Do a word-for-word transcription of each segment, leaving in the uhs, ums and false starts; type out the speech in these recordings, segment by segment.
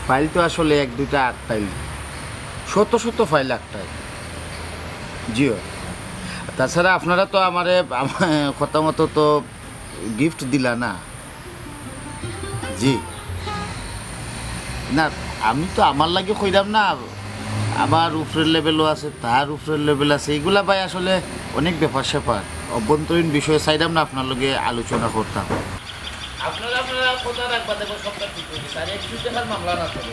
ফাইল তো আসলে এক দুইটা আটকাইল, শত শত ফাইল আটকাইল। জি অয়। তাছাড়া আপনারা তো আমারে, আমার কথা মতো তো গিফট দিলা না। জি। না, আমি তো আমার লাগি কইরাম না, আবার উপরের লেভেলও আছে, তার উপরের লেভেল আছে। এগুলা ভাই আসলে অনেক ব্যাপার স্যাপার, অভ্যন্তরীণ বিষয়ে চাইরাম না আপনার লগে আলোচনা করতাম। আপনারা, আপনারা কথা রাখবা, দেখো সবটা ঠিক হয়ে গেছে। আর একশো টাকার মামলা না চলে।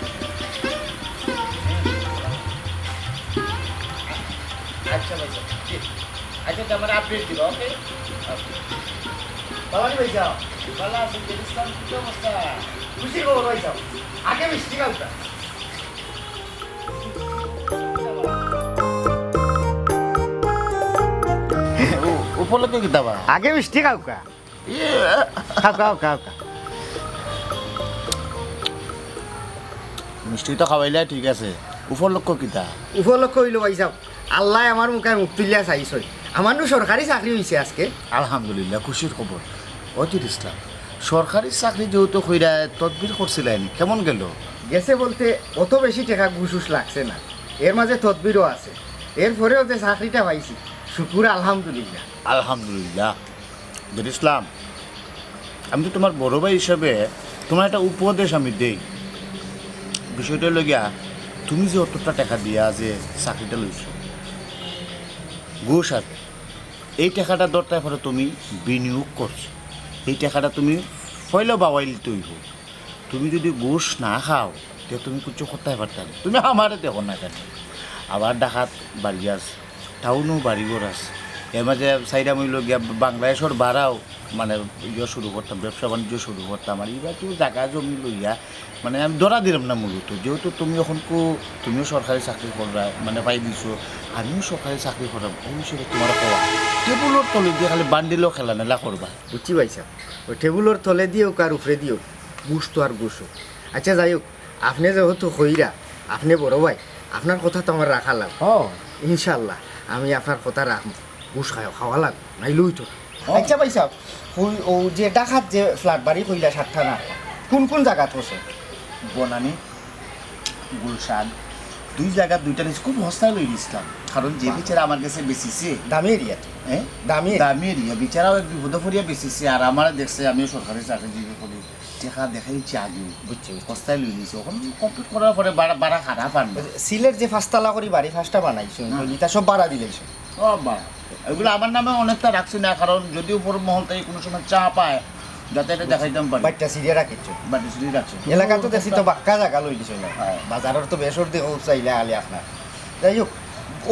আচ্ছা ভাই সাহেব, জি। আচ্ছা, তো আমার আপডেট দিবা, ওকে? ওকে। বাবা রে ভাই সাহেব। ভালো আছেন, জেড ইসলাম, কি অবস্থা? খুশি খবর ভাই সাহেব। আগে মিষ্টি খাওকা। উ-, উপলক্ষে কিতা বা? আগে মিষ্টি খাওকা। ইয়ে। খাও, খাও, খাও, খাও। মিষ্টি তো খাওয়াইলা, ঠিক আছে। উপলক্ষ কিতা? উপলক্ষ অইলো ভাই সাহেব, আল্লায় আমার মুখে মুখ তুলিয়া চাইছইন। আমার নু সরকারি চাকরি অইছে আজকে। আলহামদুলিল্লাহ, খুশির খবর। অজির ইসলাম, সরকারি চাকরি যেহেতু কইরা তদবির করছিলাইন, কেমন গেল? গেছে বলতে অত বেশি টেকা ঘুষ উস লাগছে না, এর মাঝে তদবিরও আছে। এরপরেও যে চাকরিটা পাইছি, শুকুর আলহামদুলিল্লাহ। আলহামদুলিল্লাহ। জেড ইসলাম, আমি তো তুমার বড় ভাই হিসাবে তুমার একটা উপদেশ আমি দেই। বিষয়টা অইলো গিয়া, তুমি যে অতটা টেকা দিয়া যে চাকরিটা লইছো, ঘুষ আছে, এই টেকাটা ধরতে পারো তুমি বিনিয়োগ করছো, এই টেকাটা তুমি পয়লা বাওয়াইল তৈব। তুমি যদি ঘুষ না খাও, তে তুমি কিচ্ছু করতে পারতা না। তুমি আমারে দেখো না কেন? আবার ঢাকাত বাড়ি আছে, টাউনও বাড়িঘর আছে। এর মাঝে চাইরাম অইলো গিয়া বাংলাদেশর ভাড়াও, মানে, ইয়ে শুরু করতাম, ব্যবসা বাণিজ্য শুরু করতাম। আর ইবা তো জাগা জমি লইয়া, মানে, আমি ধরা দিলাম না মূলত। যেহেতু তুমি অখন কো-, তুমিও সরকারি চাকরি কররায়, মানে, পাই দিছো, আমিও সরকারি চাকরি কররাম, অউ হিসাবে তুমার কওয়া। টেবুলর তলে দিয়া খালি বান্ডিলও খেলা নেলা করবা। বুঝছি ভাই সাহেব, ওই টেবুলর তলে দিও কার উপরে দিও, ঘুষ তো আর ঘুষ। আচ্ছা, যাই হোক, আপনে যেহেতু কইরা, আপনে বড় ভাই, আপনার কথা তো আমার রাখা লাগবো। ও। ইনশাআল্লাহ, আমি আপনার কথা রাখমু। ঘুষ খাওয়া, খাওয়া লাগবো, নাইলে অইতো না। ও। আচ্ছা ভাই সাহেব, ওই, ও যে ঢাকাত যে ফ্ল্যাট বাড়ি কইলা সাতটা না, কোন কোন জাগাত আছে? বনানী, গুলশান, দুই জাগা দুইটা নিছি, খুব হস্তায় লই নিছিলাম, কারণ যে বাহ। বেচারা আমার গেছে বেচিছে। দামি এরিয়া তো। হ্যাঁ? দামি এরিয়া। দামি এরিয়া, বেচারাও এক বিপদে পড়িয়া বেচিছে, আর আমারে দেখছে, আমিও সরকারি চাকরিজীবী করি। টেকা দেখাইছি আগে। বুঝছি, বুঝছি। হস্তায় লই নিছে। অখন কমপ্লিট করার পরে ভাড়া, ভাড়া খারাপ আর না। সিলেট যে পাঁচতলা করি বাড়ি পাঁচটা বানাইছো, হ্যাঁ। ইটা সব ভাড়া দিলাইছো? ও বা, এগুলা আমার নামে অনেকটা রাখছি না, কারণ যদি উপর মহল থাকি কুনু সময় চা পায়, যাতে ইটা দেখাইতাম পারি। বাট্টা সিরিয়া রাখিছো। বাট্টা সিরিয়া রাখছি। এলাকা তো দেখছি তো বাক্কা জাগা লই দিছো না। হ্যাঁ। বাজারর তো বেসর দেখো চাইলে আলে আপনার। যাই হোক,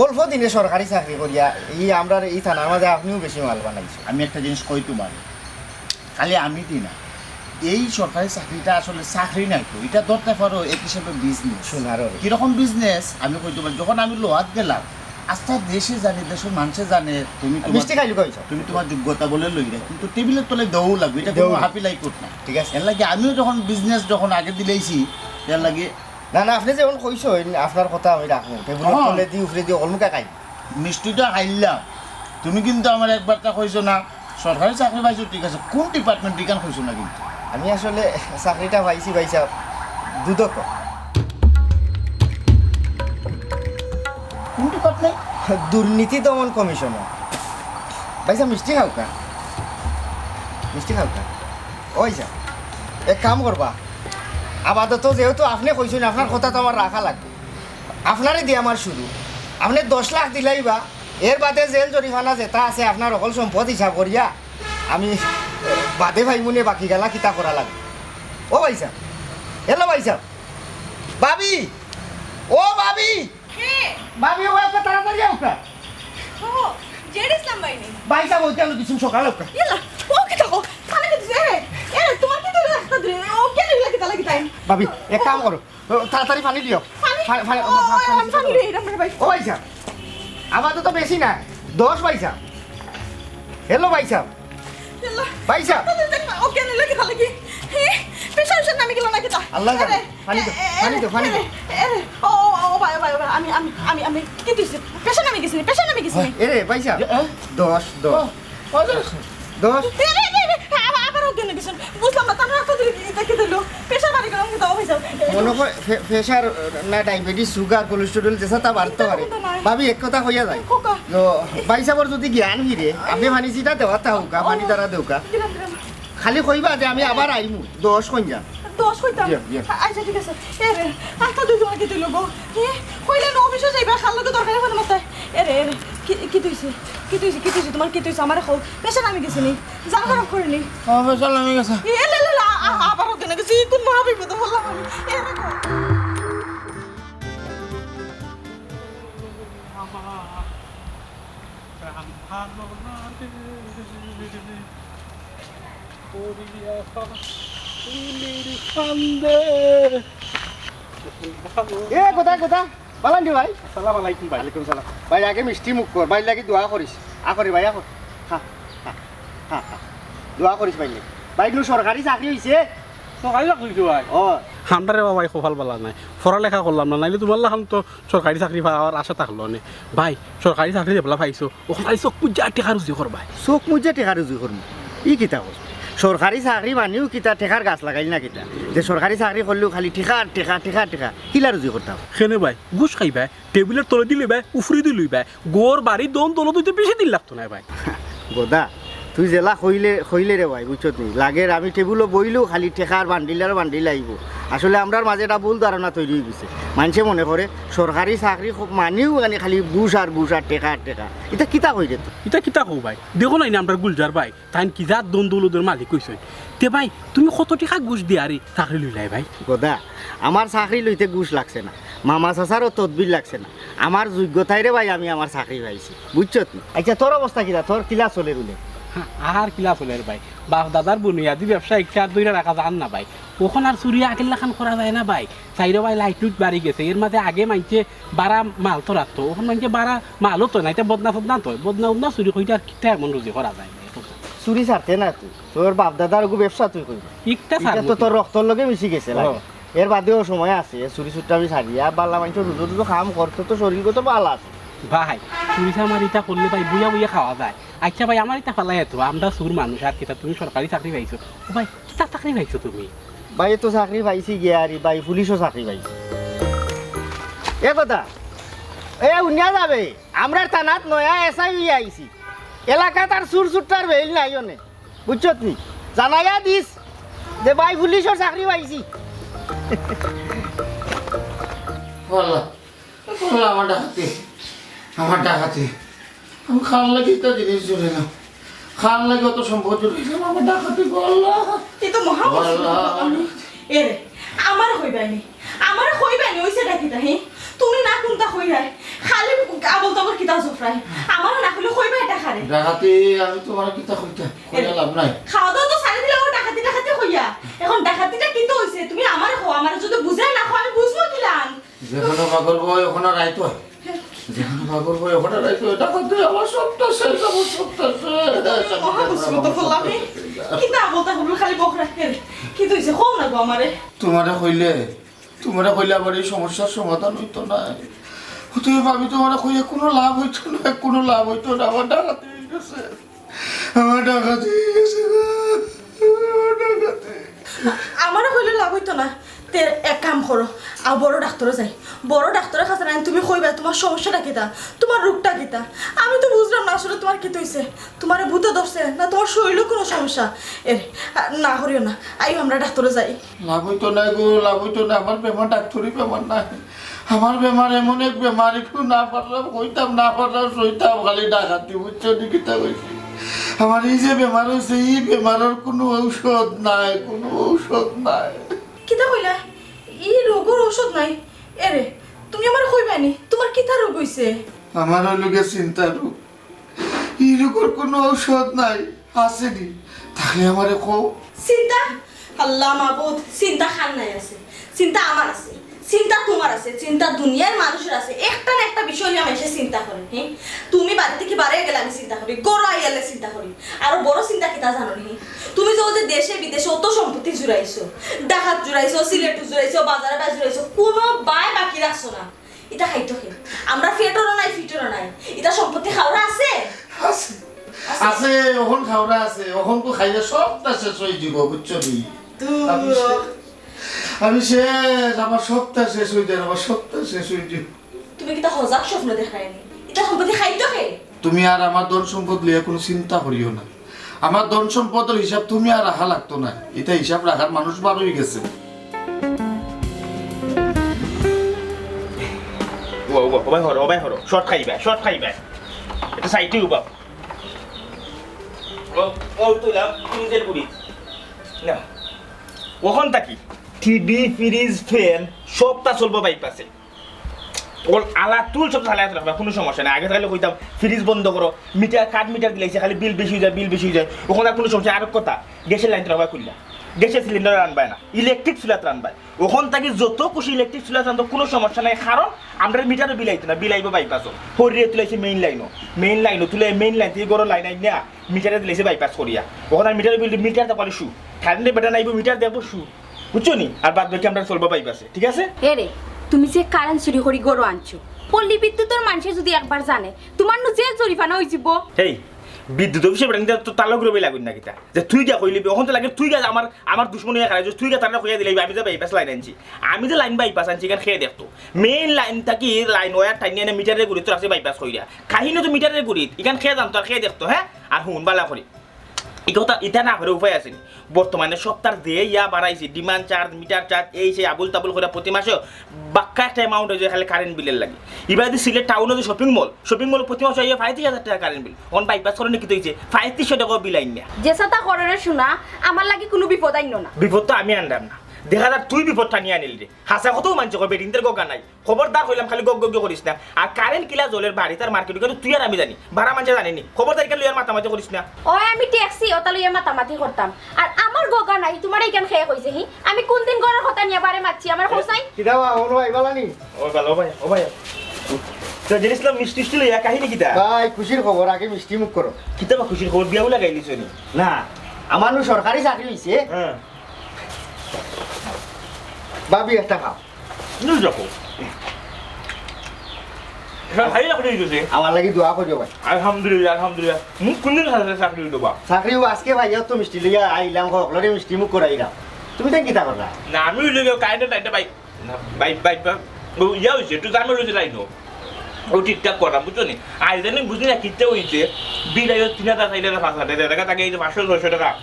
অল্প দিনে সরকারি চাকরি করিয়া এই আমরার এই থানার মাঝে আপনেও বেশি মাল বানাইছো। আমি একটা জিনিস কই তুমার, খালি আমি দি না, এই সরকারি চাকরিটা আসলে চাকরি নায় তো, ইটা ধরতে পারো এক হিসাবে বিজনেস। সোনার অরে। কিরকম বিজনেস আমি কইতে পারি, যখন আমি লোয়াত গেলাম, আস্তা দেশে জানে, দেশর মানষে জানে, তুমি তুমার, মিষ্টি খাইলে কইছো। তুমি তুমার যোগ্যতা বলে লইরায়, কিন্তু টেবিলর তলে দেওয়াও লাগবো, ইটা কুনু দেওয়াও লাগবো। হাপি লাই কোট না। ঠিক আছে। এর লাগি আমিও যখন বিজনেস যখন আগে দিলাইছি, এর লাগি না, না, আপনে যেমন কইছইন, আপনার কথা আমি রাখমু। টেবিলর হ্যাঁ। তলে দি, উপরে দি, অলমুকা খাই। মিষ্টিটা খাইলাম। তুমি কিন্তু আমারে একবারতা কইছো না, সরকারি চাকরি পাইছো, ঠিক আছে, কোন ডিপার্টমেন্ট ইখান কইছো না কিন্তু। আমি আসলে চাকরিটা পাইছি ভাই সাহেব, দুদক। কোন ডিপার্টমেন্ট? দুর্নীতি দমন কমিশন। ভাই সাহেব, মিষ্টি খাওকা, মিষ্টি খাওকা। ওই যা, এক কাম করবা, আপাতত যেহেতু আপনে কইছইন, আপনার কথা তো আমার রাখা লাগবো। আপনারে দি আমার শুরু, আপনে দশ লাখ দিলাইবা, এর বাদে জেল জরিমানা যেটা আছে আপনার হকল সম্পদ হিসাব করিয়া আমি বাদে পাইমুনে বাকি গেলা কিতা করা লাগে। ও ভাই সাহেব, হ্যালো ভাই সাহেব, ভাবি, ও ভাবি, কে? ভাবি, ও একটা তাড়াতাড়ি আউকা। ও, জেড ইসলাম ভাই নি? ভাই সাহেব, ওই কেন কিছু সকাল আউকা। ইয়াল্লা, ও কিতা কও? খালি কিছু, এ, এ, তোমার কি তোর রাস্তা ধরে? ও কেন এগুলা কিতা লাগি তাই? ভাবি, এক কাম করো, ও, তাড়াতাড়ি পানি দিও। পানি? পানি, পানি, ও, পানি, পানি, আমি পানি দিও। লই আইরাম রে ভাই। ও ভাই সাহেব, আপাতত বেশি না, দশ ভাই সাহেব। হ্যালো ভাই সাহেব। ইয়াল্লা। ভাই সাহেব। ও কেন এগুলা কিতা লাগি? হে, প্রেশার উশার নামি গেল না কিতা? আল্লাহ জানে। আরে, পানি দাও, এ, এ, পানি দাও, পানি এ, দাও। এ, এ, ও, ও, ও, ভাই, ও ভাই, ও ভাই, আমি, আমি, আমি, আমি, কি তুই? প্রেশার নামি গেছে নি, প্রেশার নামি গেছে নি। এ রে, ভাই সাহেব। এ, এ? দশ, দশ। ও, ও, দশ। দশ। এ, এ, এ, এ, আবার, আবার ও কেনে গেছইন? বুঝলাম না, তারা রাস্তা দিয়া কিতা কিতা দিল? প্রেশার বাড়ি গেলাম, কোথাও হয়ে যাও। মনে হয় ফে-, প্রেশার না, ডায়াবেটিস, সুগার, কোলেস্টেরল, যেতা বাড়তে পারে। ভাবি, এক কথা কইয়া যায়। খোকা। তো ভাই সাহেবর যদি জ্ঞান ফিরে, আপনে পানি যেতা দেওয়ার তা দেউক্কা, পানি তারা দেউক্কা। দিলাম, দিলাম। খালি কইবা যে আমি আবার আইমু, দশ কইন যা। দশ কইতাম? জি, জি। আচ্ছা, ঠিক আছে। এ রে, আস্তা দুই জনকে তুই লোক। এ, কইলে না অফিসে যাইবা, খাল লোকে দরকারে ফোন মাতায়। এ রে, এ রে, কি, কি তুইছে? কি তুইছে? কি তুইছে? তোমার কি তুইছে? আমারে কও। প্রেশার নামি গেছে নি? জান খারাপ করে নি? আমার প্রেশার নামি গেছে। এ, লে, লে, লে, আ-, আ-, আবার ওখানে গেছি। কোন মহাবিপদে বললাম আমি? এ রে। এ, কোথায়, কোথায়? বালান দি ভাই। আসসালামু আলাইকুম ভাই। ওয়ালাইকুম সালাম। ভাই, আগে মিষ্টি মুখ কর, ভাই লাগি দোয়া করিস। আ করি ভাই, আ কর। খা, খা, খা, খা। দোয়া করিস ভাই লাগি। ভাই, নু সরকারি চাকরি হইছে? সরকারি চাকরি হইছে ভাই? ও। আমরা রে বাবা, ভাই, কপাল বালা নাই। পড়ালেখা করলাম না, নাইলে তোমার লাখান তো সরকারি চাকরি পাওয়ার আশা থাকলো নে। ভাই, সরকারি চাকরি যেবলা পাইছো, অখন খালি চোখ মুজিয়া টেকা রুজি করবায়। চোখ মুজিয়া টেকা রুজি করমু? ই কিতা কস? সরকারি চাকরি মানেউ কিতা, টেকার গাছ লাগাইল না কিতা? যে সরকারি চাকরি করলেউ খালি টেকা, টেকা, টেকা, টেকা, কিলা রুজি করতাম? কেনে ভাই, ঘুষ খাইবায়, টেবিলর তলেদি লইবায়, উফরেদি লইবায়, ঘর বাড়ি ধন দৌলত অইতে বেশি দিন লাগতো নায় ভাই। গদা, তুই যেলা কইলে, কইলে রে ভাই, বুঝছত নি? লাগের আমি টেবিলো বইলেউ খালি টেকার বান্ডিল আর বান্ডিল আইবো। আসলে আমরার মাঝে একটা ভুল ধারণা তৈরি হয়ে গেছে। মানষে মনে করে সরকারি চাকরি খুব মানেউ মানে খালি ঘুষ আর ঘুষ আর টেকা আর টেকা। ইতা কিতা কইরে তুই? ইতা কিতা কও ভাই? দেখো নাই না আমরার গুলজার ভাই, তাইন কি জাত ধন দৌলতর মালিক অইছইন। তে ভাই, তুমি কত টেকা ঘুষ দিয়া আরি চাকরি লইলায় ভাই? গদা, আমার চাকরি লইতে ঘুষ লাগছে না, মামা চাচারও তদবির লাগছে না। আমার যোগ্যতায় রে ভাই আমি আমার চাকরি পাইছি, বুঝছত নি? আচ্ছা, তোর অবস্থা কিতা? তোর কিলা চলের উলে? হ্যাঁ, আর কিলা চলের ভাই, বাপ দাদার বুনিয়াদি ব্যবসা একটা আর ধইরা রাখা যার না ভাই। অখন আর চুরি আগের লাখান করা যায় না ভাই। চাইরো ভাই লাইট লুট বাড়ি গেছে, এর মাঝে আগে মানষে বারা মাল তো রাখতো, অখন মানষে বারা মালও তো না, ইতা বদনা ফদনা তো, বদনা উদনা চুরি কইরা আর কিতা এমন রুজি করা যায় ভাই? চুরি ছাড়তে না তুই, তোর বাপ দাদার ওগু ব্যবসা তুই কইবি। ইকটা ইটা ছাড়বো তো কি? তোর রক্তর লগে মিশি গেছে লাগে। ও। এর বাদেও সময় আছে, চুরি চুট্টা আমি ছাড়িয়া, বালা মানষর রুজু রুজু কাম করতে তো শরীর কত বালা আছে। ভাই, চুরি চামারি ইতা করলে ভাই বইয়া বইয়া খাওয়া যায়। আচ্ছা ভাই, আমার ইতা ফালাই এত, আমরা চুর মানুষ আর কিতা, তুমি সরকারি চাকরি পাইছো। ও ভাই, কিতা চাকরি পাইছো তুমি? ভাই, এ তো চাকরি পাইছি গিয়া আরি ভাই, পুলিশও চাকরি পাইছি। এ কথা, এ উনিয়া যাবে, আমরার থানাত নয়া এসআই হইয়া আইছি। এলাকাত আর চুর চুট্টার বেইল নাই অনে। বুঝছত নি? জানাইয়া দিস যে ভাই পুলিশর চাকরি পাইছি। ও আল্লাহ, ও আল্লাহ, আমার ডাকাতি, আমার ডাকাতি। আমি কার লাগি ইতা জিনিস জুড়াইলাম, কার লাগি অত সম্পদ জুড়াইলাম, আমার ডাকাতি গো আল্লাহ। এ তো মহা ও আল্লাহ। মুসিবত। এ রে, আমার কইবায়নি, আমার কইবায়নি, অইছে ডাকিতা, হে? তুমি না কুনতা কইরায়, খালি আবল তাবল কিতা জফরায়। আমার না কইলে কইবায় ডাকারে। ডাকাতি, আমি তোমার কিতা কইতাম, কইয়া লাভ নাই। খাওয়া দাওয়া তো ছাড়ি দিলা, ও ডাকাতি ডাকাতি কইয়া। এখন ডাকাতিটা কিতা অইছে? তুমি আমারে কও, আমারে যদি বুঝাই না কও, আমি বুঝবো কিলান? যেখানো পাগল বয়, ওখানো রাইত হয়। যেখানো পাগল বয়, ওখানো রাইত হয়। ডাকাতি, আমার সবটা শেষ, আমার সবটা শেষ। মহা মুসিবত পড়লাম, হে? কিতা আবল তাবল খালি বকরা, হে? কিতা অইছে? কও না গো আমারে। তোমারে কইলে তোমারে কইলে আবার এই সমস্যার সমাধান হইতো না। অতএব আমি তোমারে কইয়া কোনো লাভ হইতো না, কোনো লাভ হইতো না। আমার ডাকাতি হয়ে গেছে, আমার ডাকাতি হয়ে গেছে গো, আমার ডাকাতি। আমারে কইলে লাভ হইতো না। তে এক কাম করো, আও বড় ডাক্তারও যাই। বড় ডাক্তারের কাছে নাই, তুমি কইবা তোমার সমস্যাটা কিতা, তোমার রোগটা কিতা। আমি তো বুঝলাম না আসলে তোমার কিতা অইছে। তোমারে ভূতে ধরছে না তোমার শরীরও কোনো সমস্যা? এ, না করিও না, আইও আমরা ডাক্তারও যাই। লাভ হইতো না গো, লাভ হইতো না। আমার বেমার ডাক্তারি বেমার না। আমার বেমার এমন এক বেমার, একটু না পারলাম কইতাম, না পারলাম সইতাম, খালি ডাকাতি, বুঝছো নি কিতা কইছি? আমার এই যে বেমার হইছে, এই বেমারের কোনো ঔষধ নাই, কোনো ঔষধ নাই। কিতা কইলা? এই রোগের ঔষধ নাই? এরে, তুমি আমারে কইবায়নি, তোমার কিতা রোগ হইছে? আমার হইল গিয়া চিন্তা রোগ। এই রোগের কোনো ঔষধ নাই, আছে নি? তাহলে আমারে কও। চিন্তা? আল্লাহ মাবুদ, চিন্তা কার নাই আছে? চিন্তা আমার আছে, চিন্তা তোমার আছে, চিন্তা দুনিয়ার মানুষের আছে। একটা না একটা বিষয় নিয়া মানুষে চিন্তা করে, হ্যাঁ? তুমি বাড়ি থাকি বারে গেলে আমি চিন্তা করি, ঘরো আইলে চিন্তা করি। আরো বড় চিন্তা কিতা জানো নি? তুমি যে ওই যে দেশে বিদেশে অত সম্পত্তি জুড়াইছো, ডাকাত জুড়াইছো, সিলেট জুড়াইছো, বাজারে বাজারে জুড়াইছো, কোনো বায় বাকি রাখছো না। ইতা খাইতো কে? আমরা পেটরও নাই, ফিটরও নাই। ইতা সম্পত্তি কারোর আছে? আছে। আছে, অখন খাওরা আছে, অখন তো খাইলে সবটা শেষ অই যিবো, বুঝছো নি? আমি শেষ, আমি শেষ, আমার সবটা শেষ অই যার, আমার সবটা শেষ অই যার। তুমি কিতা হজাক স্বপ্ন দেখায়নি? ইতা সম্পত্তি খাইতো কে? তুমি আর আমার ধন সম্পদ লইয়া কুনু চিন্তা করিও না। আমার ধন সম্পদর হিসাব তুমি আর রাখা লাগতো না, ইতা হিসাব রাখার মানুষ বার অই গেছে। ও, ও, ও ভাই হরো, ও ভাই হরো, শর্ট খাইবা, শর্ট খাইবা। এটা সাইডে উবা। ও, ও তুইলাম, ফ্রিজের গুড়ি। না। অখন থাকি টিভি, ফ্রিজ, ফ্যান সবটা চলবো বাইপাসে। ওর আলা তুল সব চালাই রাখবা, কুনু সমস্যা নাই। আগে তাইলে কইতাম, "ফ্রিজ বন্ধ করো, মিটার, কাট মিটার দিলাইছে, খালি বিল বেশি অই যায়, বিল বেশি অই যায়।" অখন আর কুনু সমস্যা। আর কথা, গ্যাসের লাইন তো রাখবা খুললা, গ্যাসের সিলিন্ডার রানবায় না, ইলেকট্রিক চুলাত রানবায়। অখন থাকি যত খুশি ইলেকট্রিক চুলাত রানতো, কুনু সমস্যা নাই, কারণ আমরার মিটারো বিল আইতো না, বিল আইবো বাইপাসো। হরিয়ে তুলাইছে মেইন লাইনও, মেইন লাইনও তুলে মেইন লাইন থেকে গরো লাইন আইন না, মিটারে দিলাইছে বাইপাস করিয়া। অখন আর মিটারে বিল, মিটার তো পারে শু, কারেন্টে বেটা নাইবো, মিটার দেখবো শু। বুঝছো নি? আর বাদ বাকি আমরা চলবো বাইপাসে, ঠিক আছে? এ রে, তুমি যে কারেন্ট চুরি করি গরো আনছো, পল্লী বিদ্যুতর মানষে যুদি একবার জানে, তুমার নু জেল জরিমানা অই যিবো। হেই, বিদ্যুৎ অফিসে বেটা নিতে তো তালক রবি লাগুন না কিতা? যে তুই গিয়া কইলিবি, অখন তো লাগে তুই গিয়া আমার, আমার দুশমন অইয়া খাড়াইছস, তুই গিয়া তারে কইয়া দিলাইবি, আমি যে বাইপাস লাইন আনছি, আমি যে লাইন বাইপাস আনছি, ইখান কে দেখতো? মেইন লাইন থাকি লাইন ওয়্যার টাইনি এনে মিটারে গুড়িত রাখছে বাইপাস কইরা। কাহিনী তো মিটারে গুড়িত, ইখান কে জানতো আর কে দেখতো, হ্যাঁ? আর হুন বালা করি। ই কথা, ইতা না করে উপায় আছে নি? বর্তমানে সবতার যে ইয়া বাড়াইছে, ডিমান্ড চার্জ, মিটার চার্জ, এই সেই আবুল তাবুল করে প্রতি মাসে বাক্কা একটা অ্যামাউন্ট অই যায় খালি কারেন্ট বিলের লাগি। ইবাদি সিলেট টাউনো যে শপিং মল, শপিং মল প্রতি মাসে অইয়া পঁয়ত্রিশ হাজার টেকা কারেন্ট বিল। অখন বাইপাস করে নি কিতা অইছে? পঁয়ত্রিশশো টেকা বিল আইন না। যে সাতা করে রে শোনা, আমার লাগি কুনু বিপদ আইন না। বিপদ তো আমি আনরাম না, দেখা যার তুই বিপদ টানিয়া আনিলি রে। হাছা কথাউ মানষে কয় বেটিন্তর গগা নাই। খবরদার কইলাম খালি গগ গগ করিস না। আর কারেন্ট কিলা জ্বলের বাড়িত আর মার্কেটো কিন্তু তুই আর আমি জানি, বারা মানষে জানে নি। খবরদার ইখান লইয়া আর মাতামাতি করিস না। ওই আমি ট্যাক্সি ওটা লইয়া মাতামাতি করতাম। আর আমার গগা নাই, তুমারে ইখান কে কইছে হি? আমি কুনদিন ঘরর কথা নিয়া বারে মাতছি, আমার কও চাই? কিতা বা, অনু ভাই, বালা নি? ও বালা, ও ভাই, ও ভাই। তো জেড ইসলাম মিষ্টি টিষ্টি লইয়া কাহিনী কিতা? ভাই, খুশির খবর, আগে মিষ্টি মুখ করো। কিতা বা খুশির খবর, বিয়াউ লাগাইলিছো নি? না, আমার নু সরকারি চাকরি অইছে। হ্যাঁ। ভাবি, একটা খাও। নুন রাখো। হ্যাঁ, ভাই, আপনি কি করছেন? আমার লাগি দোয়া করিও ভাই। আলহামদুলিল্লাহ, আলহামদুলিল্লাহ। হুম, কোন দিন সাথে চাকরি হইতো বা? চাকরি ও আজকে ভাই, অত মিষ্টি লইয়া আইলাম, হকলরে মিষ্টি মুখ করাইলাম। তুমি তাই কিতা করলা? না, আমি ওই লগে কারেন্টে টাইটে ভাই। না, ভাই, ভাই, ভাই, ও ইয়া হইছে, একটু জামেলা হইছে তাই তো। ও ঠিকঠাক করাম, বুঝছো নি? আজ জানি বুঝি না কিতা হইছে, বিল আইলো তিন হাজার, চাইর হাজার, পাঁচ হাজার, দেখা থাকে এই যে পাঁচশো, ছয়শো টাকা।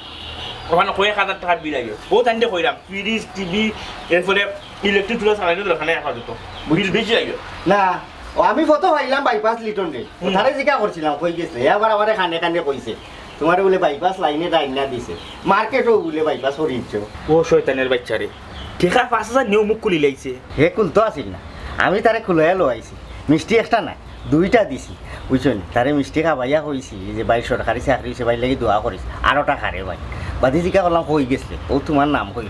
ওখানে কয়েক হাজার টাকা বিল আইলো। ও তাইলে কইলাম, ফ্রিজ, টিভি, এরপরে ইলেকট্রিক চুলা চালাইতে দরকার নাই আপাতত। বিল বেশি লাগে। না, ও আমি ফটো পাইলাম বাইপাস লিটন রে। হুম। তারে জিকা করছিলাম, কই গেছে? এ আবার আমারে কানে কানে কইছে। তোমারে বুলে বাইপাস লাইনে ডাইন না দিছে। মার্কেটও বুলে বাইপাস করি দিছে। ও শয়তানের বাচ্চা রে। টেকা পাঁচ হাজার নিয়েও মুখ খুলি লাইছে। হে খুলতো আছিল না। আমি তারে খুলাইয়া লওয়াইছি। মিষ্টি একটা না, দুইটা দিছি। বুঝছো নি? তারে মিষ্টি খাবাইয়া কইছি যে, "ভাই, সরকারি চাকরি অইছে, ভাই লাগি দোয়া করিস।" আরোটা খারে ভাই। বাদে জিকা করলাম, "কই গেছলে?" ও তোমার নাম কইল।